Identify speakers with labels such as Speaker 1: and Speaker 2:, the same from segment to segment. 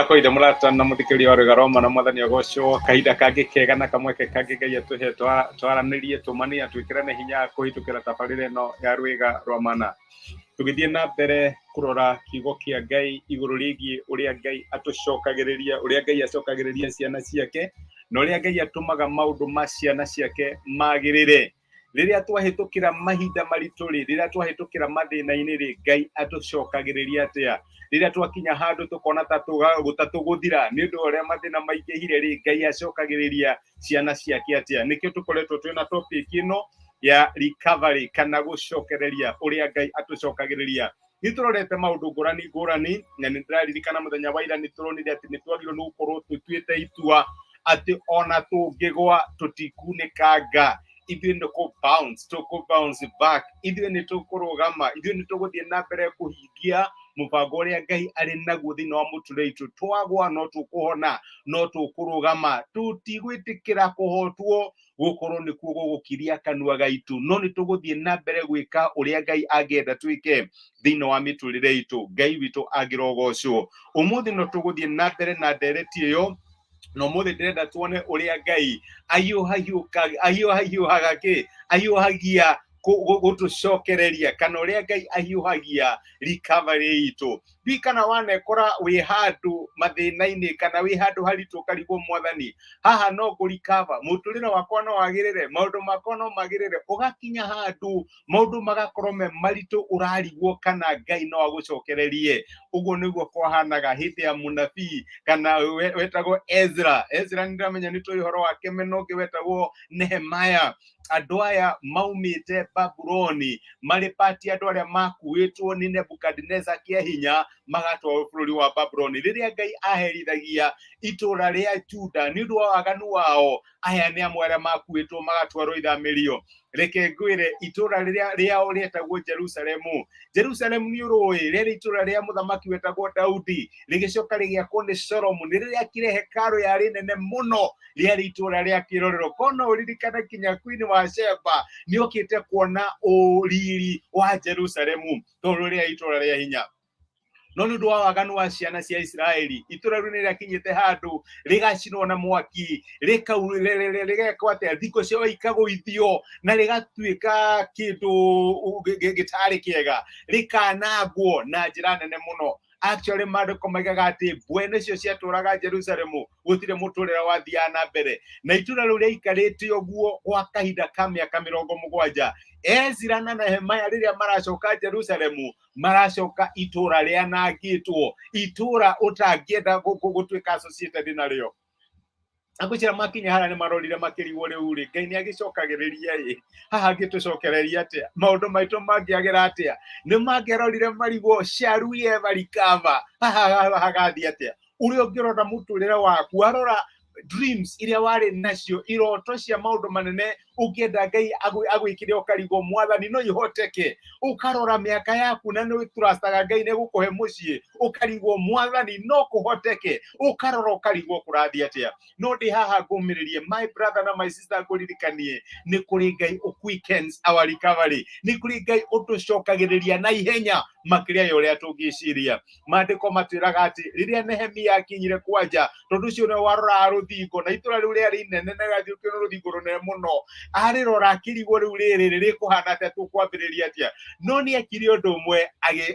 Speaker 1: Ndakũire mũrata na mũthikĩrĩria wa Rwĩga Roma na Mwathani agocwo. Kahinda kangĩ kega na kamweke kangĩ Ngai atũhe twaranĩrie, tũmanie, twĩkĩrane hinya kũhĩtũkĩra tabarĩra ĩno ya Rwĩga rwa Mana. Tũgĩthiĩ na mbere kũrora kiugo kĩa Ngai igũrũ rĩgiĩ ũrĩa Ngai atũcokagĩrĩria, ũrĩa Ngai acokagĩrĩria ciana ciake, na ũrĩa Ngai atũmaga maũndũ ma ciana ciake magĩrĩre. Rĩrĩa twahĩtũkĩra mahinda maritũ rĩ, rĩrĩa twahĩtũkĩra mathĩna-inĩ rĩ, Ngai atũcokagĩrĩria atĩa? Rĩrĩa twakinya handũ tũkona ta tũgũthira nĩ ũndũ wa ũrĩa mathĩna maingĩhire rĩ, Ngai acokagĩrĩria ciana ciake atĩa? Nĩkĩo tũkoretwo twĩna topic ĩno ya recovery kana gũcokereria, ũrĩa Ngai atũcokagĩrĩria. Nĩ tũrorete maũndũ ngũrani ngũrani, na nĩ ndĩraririkana mũthenya wa ira nĩ tũronire atĩ nĩ twagĩrĩirwo nĩ gũkorwo tũtuĩte itua atĩ ona tũngĩgwa tũtikunĩkanga, ithuĩ nĩ kũ bounce, tũkũ bounce back, ithuĩ nĩ tũkũrũgama, ithuĩ nĩ tũgũthiĩ na mbere kũhingia mũbango ũrĩa Ngai arĩ naguo thĩinĩ wa mũtũrĩre witũ. Twagwa no tũkũhona, no tũkũrũgama, tũtigwĩtĩkĩra kũhotwo gũkorwo nĩkuo gũgũkiria kanua gaitũ, no nĩ tũgũthiĩ na mbere gwĩka ũrĩa Ngai angĩenda twĩke thĩinĩ wa mĩtũrĩre itũ. Ngai witũ angĩrogocwo. Ũmũthĩ no tũgũthiĩ na mbere na ndereti ĩyo, na ũmũthĩ ndĩrenda tuone ũrĩa Ngai ahiũhahiũhaga kĩ ahiũhagia gũtũcokereria, kana ũrĩa Ngai ahiũhagia recovery itũ. Ndiũĩ kana wanekora wĩ handũ mathĩna-inĩ kana wĩ handũ haritũ ũkarigwo, Mwathani, haha no ngũ recover, mũtũrĩre wakwa no wagĩrĩre, maũndũ makwa no magĩrĩre? Ũgakinya handũ maũndũ magakorwo me maritũ, ũrarigwo kana Ngai no agũcokererie. Ũguo nĩguo kwahanaga hĩndĩ ya mũnabii kana wetagwo Ezra. Ezra nĩ ndĩramenya nĩ tũĩ ũhoro wake mena ũngĩ wetagwo Nehemiah. Andũ aya maumĩte Babuloni marĩ pati andũ arĩa makuĩtwo nĩ Nebukadneza kĩa hinya magatwarwo bũrũri wa Babuloni. Rĩrĩa Ngai aherithagia itũũra rĩa Juda nĩ ũndũ wa waganu wao, aya nĩ amwe arĩa makuĩtwo magatwarwo ithamĩrio. Reke ngwĩre, itũũra rĩrĩa rĩao rĩetagwo Jerusalemu. Jerusalemu nĩ ũrũĩ rĩarĩ itũũra rĩa mũthamaki wetagwo Daudi, rĩgĩcoka rĩgĩakwo nĩ Solomoni. Rĩrĩa akire hekarũ yarĩ nene mũno, rĩarĩ itũũra rĩa kĩrorero. Kono ũririkane kinya Queen wa Sheba nĩokĩte kuona ũriri wa Jerusalemu, tondũ rĩarĩ itũũra rĩa hinya. No nĩ ũndũ wa waganu wa ciana cia Isiraeli, itũũra rĩu nĩ rĩakinyĩte handũ rĩgacinwo na mwaki, rĩgekwo atĩa, thingo ciao ikagũithio na rĩgatuĩka kĩndũ gĩtarĩ kĩega, rĩkanangwo na njĩra nene mũno. Actually, maandĩko maigaga atĩ mbwe nĩcio ciatũraga Jerusalemu, gũtirĩ mũtũrĩre wathiaga na mbere, na itũra rĩu rĩaikarĩte ũguo gwa kahinda ka mĩaka 70. Ezra na Nehemia rĩrĩa maracoka Jerusalemu, maracoka itũra rĩanangĩtwo, itũra ũtangĩenda gũtuĩka associated narĩo. Agwĩcira makinya harĩa nĩ marorire makĩrigwo, rĩu rĩ, Ngai nĩ agĩcokagĩrĩria ĩ haha, angĩtũcokereria atĩa? Maũndũ maitũ mangĩagĩra atĩa? Nĩ mangĩarorire marigwo, shall we ever recover? Haha hagathiĩ atĩa? Ũrĩa ũngĩrora mũtũrĩre waku, warora dreams iria warĩ nacio, iroto cia maũndũ manene ũngĩenda Ngai agwĩkĩre, ũkarigwo, Mwathani, no ihoteke? Ũkarora mĩaka yaku na nĩ ũtrustaga Ngai nĩ gũkũhe mũciĩ, ũkarigwo, Mwathani, no kũhoteke? Ũkarora ũkarigwo kũrathiĩ atĩa. No ndĩ haha ngũmĩrĩrie, my brother na my sister, ngũririkanie nĩ kũrĩ Ngai quickens our recovery, nĩ kũrĩ Ngai ũtũcokagĩrĩria na ihenya makĩria ya ũrĩa tũngĩciria. Maandĩko matwĩraga atĩ rĩrĩa Nehemia akinyire kwanja, tondũ ũcio nĩwe waroraga rũthingo, na itũra rĩu rĩarĩ inene na rĩathiũrũrũkĩirio nĩ rũthingo rũnene mũno, arĩrora akĩrigwo, rĩu rĩrĩ rĩkũhana atĩa, tũkwambĩrĩria atĩa? No nĩ ekire ũndũ ũmwe,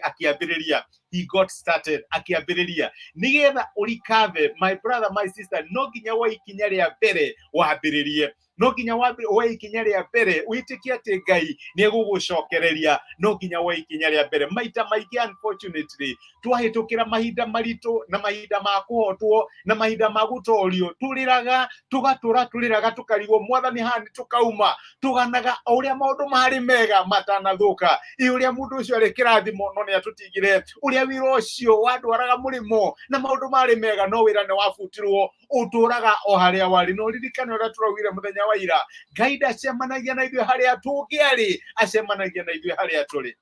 Speaker 1: akĩambĩrĩria. He got started, akĩambĩrĩria. Nĩgetha ũrecover, my brother, my sister, no nginya woe ikinya rĩa mbere, wambĩrĩrie. No nginya woe ikinya rĩa mbere, wĩtĩkie atĩ Ngai nĩ egũgũcokereria. No nginya woe ikinya rĩa mbere. Maita maingĩ, unfortunately, twahĩtũkĩra mahinda maritũ na mahinda ma kũhotwo na mahinda ma gũtorio, tũrĩraga, tũgatũra tũrĩraga, tũkarigwo, Mwathani, haha nĩ tũkauma? Tũganaga o ũrĩa maũndũ marĩ mega matanathũka, ĩ ũrĩa mũndũ ũcio arĩ kĩrathimo no nĩ atũtigire, ũrĩa wĩra ũcio wandwaraga mũrĩmo na maũndũ marĩ mega no wĩra nĩ wabutirwo, ũtũraga o harĩa warĩ. No ririkane ũrĩa tũraugire mũthenya wa ira, Ngai ndacemanagia na ithuĩ harĩa tũngĩarĩ, acemanagia na ithuĩ harĩa tũrĩ.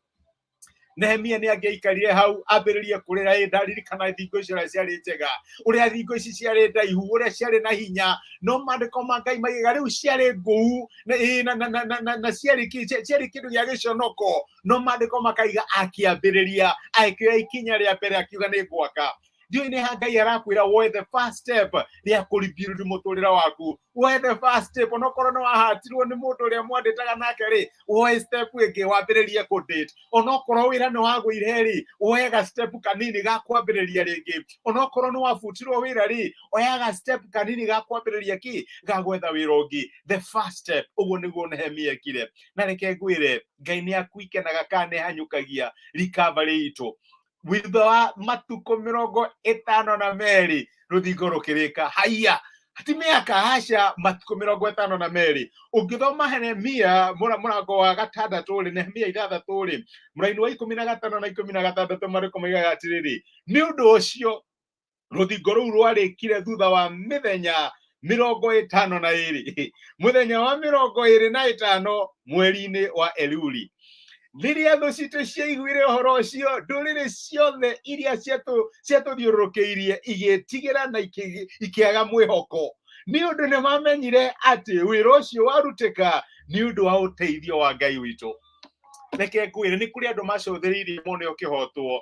Speaker 1: Nehemia nĩ angĩaikarire hau ambĩrĩrie kũrĩra, ĩ ndaririkana thingo icio ũrĩa ciarĩ njega, ũrĩa thingo ici ciarĩ ndaihu, ũrĩa ciarĩ na hinya. No maandĩko ma Ngai maigaga rĩu ciarĩ ngũu na, ĩ, na, na, na, na, na, na ciarĩ ciarĩ kĩndũ gĩa gĩconoko. No maandĩko makaiga akĩambĩrĩria, akĩoya ikinya rĩa mbere, akiuga nĩ ngwaka. Ndiũĩ nĩ ha Ngai arakwĩra woe the first step rĩa kũrebuild mũtũrĩre waku. Woe the first step, onokorwo nĩ wahatirwo nĩ mũndũ ũrĩa mwandĩtaga nake rĩ, woe step ĩngĩ wambĩrĩrie kũ date. Onokorwo wĩra nĩ wagũire rĩ, woe ga step kanini ga kwambĩrĩria rĩngĩ. Onokorwo nĩ wabutirwo wĩra rĩ, oyaga step kanini ga kwambĩrĩria kĩ, ga gwetha wĩra ũngĩ. The first step, ũguo nĩguo Nehemia ekire. Na reke ngwĩre, Ngai nĩ akuikenaga kana nĩ hanyũkagia recovery itũ. Thutha wa matukũ 52 rũthingo rũkĩrĩka. Haiya, ti mĩaka, aca, matukũ 52. Ũngĩthoma Nehemia mũrango wa gatandatũ rĩ, Nehemia 6 rĩ, mũraini wa 15 na 16, marĩko maigaga atĩrĩrĩ, nĩ ũndũ ũcio rũthingo rũu rwarĩkire thutha wa mĩthenya 52, mũthenya wa 25 mweri-inĩ wa Eluli. Rĩrĩa thũ citũ ciaiguire ũhoro ũcio, ndũrĩrĩ ciothe iria ciatũthiũrũrũkĩirie igĩtigĩra na ikĩaga mwĩhoko, nĩ ũndũ nĩ mamenyire atĩ wĩra ũcio warutĩka nĩ ũndũ wa ũteithio wa Ngai witũ. Reke ngwĩre, nĩ kũrĩ andũ macũthĩrĩirie mone ũkĩhotwo,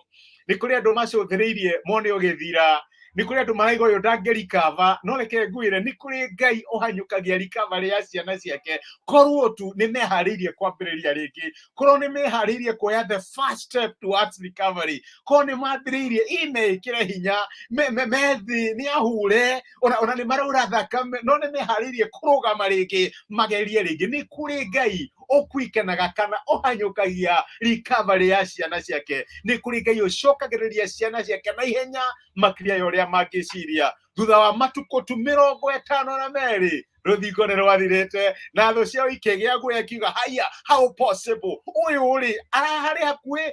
Speaker 1: nĩ kũrĩ andũ macũthĩrĩirie mone ũgĩthira, nĩ kũrĩ andũ maraiga ũyũ ndangĩrikava, no reke ngwĩre, nĩ kũrĩ Ngai ũhanyũkagia recovery ya ciana ciake, korwo tu nĩ meharĩirie kwambĩrĩria rĩngĩ, korwo nĩ meharĩirie kuoya the first step towards recovery, korwo nĩ mambĩrĩirie ĩ meĩkĩre hinya, methi nĩ ahure, ona nĩ maraura thakame, no nĩ meharĩirie kũrũgama rĩngĩ, magerie rĩngĩ. Nĩ kũrĩ Ngai ũkwikenaga kana ũhanyũkagia recovery ya ciana ciake. Nĩ kũrĩ Ngai ũcokagĩrĩria ciana ciake na ihenya makĩria ya ũrĩa mangĩciria. Thutha wa matukũ tu 52 rũthingo nĩ rwathirĩte, na thũ ciao ikĩgĩa guoya, ikiuga haiya, how possible, ũyũ rĩ araharĩ hakuhĩ,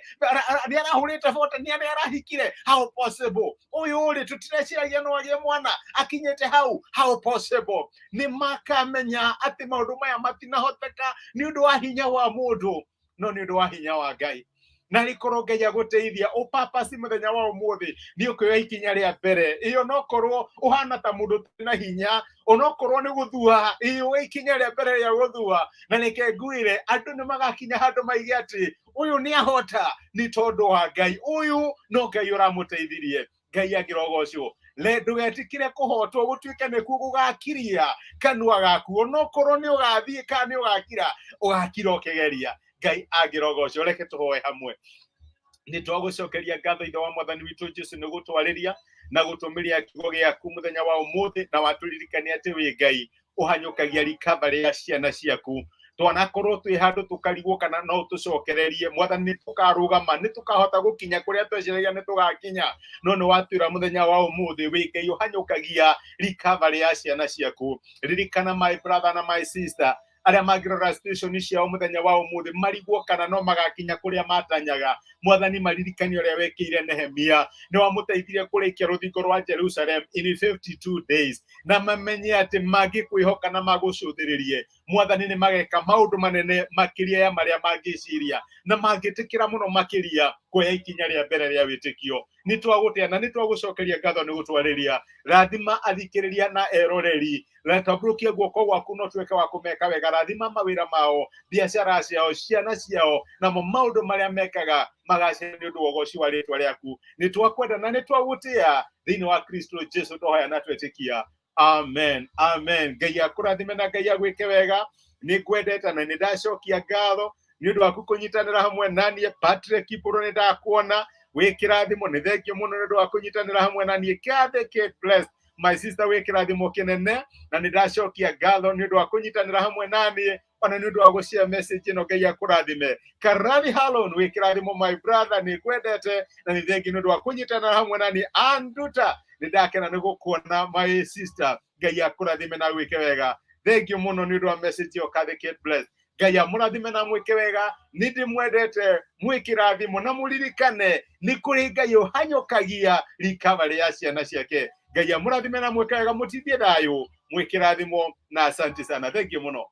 Speaker 1: nĩ arahũrĩte bote, nĩ arahikire, how possible, ũyũ rĩ tũtireciragia no agĩe mwana akinyĩte hau, how possible. Nĩ makamenya atĩ maũndũ maya matinahoteka nĩ ũndũ wa hinya wa mũndũ, no nĩ ũndũ wa hinya wa Ngai. Na rĩkorwo Ngai agũteithia ũpapasi mũthenya wa ũmũthĩ nĩ ũkĩoya ikinya rĩa mbere. Ĩyo nokorwo ũhana ta mũndũ ũtarĩ na hinya, onokorwo nĩ gũthua, ĩyo ikinya rĩa mbere rĩa gũthua. Na reke ngwĩre, andũ nĩ magakinya handũ maige atĩ ũyũ nĩ ahota nĩ tondũ wa Ngai, ũyũ no Ngai ũramũteithirie. Ngai angĩrogocwo. Le ndũgetĩkĩre kũhotwo gũtuĩke nĩkuo gũgakiria kanua gaku, onokorwo nĩ ũgathiĩ kana nĩ ũgakira, ũgakira ũkĩgeria. Ngai angĩrogocwo. Reke tũhoe hamwe. Nĩ twagũcokeria ngatho, Ithe wa Mwathani witũ Jesu, nĩ gũtwarĩria na gũtũmĩria kiugo gĩaku mũthenya wa ũmũthĩ, na watũririkania atĩ wĩ Ngai ũhanyũkagia recovery ya ciana ciaku. Twanakorwo twĩ handũ tũkarigwo kana no tũcokererie, Mwathani, nĩ tũkarũgama, nĩ tũkahota gũkinya kũrĩa tweciragia nĩ tũgakinya, no nĩ watwĩra mũthenya wa ũmũthĩ wĩ Ngai ũhanyũkagia recovery ya ciana ciaku. Ririkana my brother na my sister arĩa mangĩrora situation ciao mũthenya wa ũmũthĩ marigwo kana no magakinya kũrĩa matanyaga. Mwathani, maririkanie ũrĩa wekĩire Nehemia, nĩ wamũteithirie kũrĩkia rũthingo rwa Jerusalem in 52 days, na mamenye atĩ mangĩkwĩhoka na magũcũthĩrĩrie, Mwathani, nĩ mageka maũndũ manene makĩria ya marĩa mangĩciria, na mangĩtĩkĩra mũno makĩria kuoya ikinya rĩa mbere rĩa wĩtĩkio. Nĩ twagũtĩa na nĩ twagũcokeria ngatho nĩ gũtwarĩria. Rathima athikĩrĩria na eroreri, tambũrũkia guoko gwaku no tuĩke wa kũmeka wega. Rathima mawĩra mao, biacara ciao, ciana ciao, namo maũndũ marĩa mekaga magacĩra nĩ ũndũ wa ũgoci wa rĩtwa rĩaku. Nĩ twakwenda na nĩ twagũtĩa thĩinĩ wa Kristo Jesu twahoya na twetĩkia, amen, amen. Ngai akũrathime na Ngai agwĩke wega. Nĩ ngwendete na nĩ ndacokia ngatho nĩ ũndũ waku kũnyitanĩra hamwe na niĩ. Patrick Kibũrũ, nĩ ndakuona wĩ kĩrathimo, nĩ thengiũ mũno nĩ ũndũ wa kũnyitanĩra hamwe na niĩ. Kathe Kate Bless, my sister, wĩ kĩrathimo kĩnene, na nĩ ndacokia ngatho nĩ ũndũ wa kũnyitanĩra hamwe na niĩ, ona nĩ ũndũ wa gũshare message ĩno. Ngai akũrathime. Karani Halon, wĩ kĩrathimo, my brother, nĩ ngwendete na nĩ thengiũ nĩ ũndũ wa kũnyitanĩra hamwe na niĩ. Anduta, nĩ ndakena nĩ gũkuona, my sister. Ngai akũrathime na gwĩke wega. Thengiũ mũno nĩ ũndũ wa message ĩyo, Kathe Kate Bless. Ngai amũrathime na mwĩke wega. Nĩ ndĩmwendete, mwĩ kĩrathimo, na mũririkane nĩ kũrĩ Ngai ũhanyũkagia recovery ya ciana ciake. Ngai amũrathime na mwĩke wega, mũtindie thayũ, mwĩ kĩrathimo na asante sana, thank you mũno.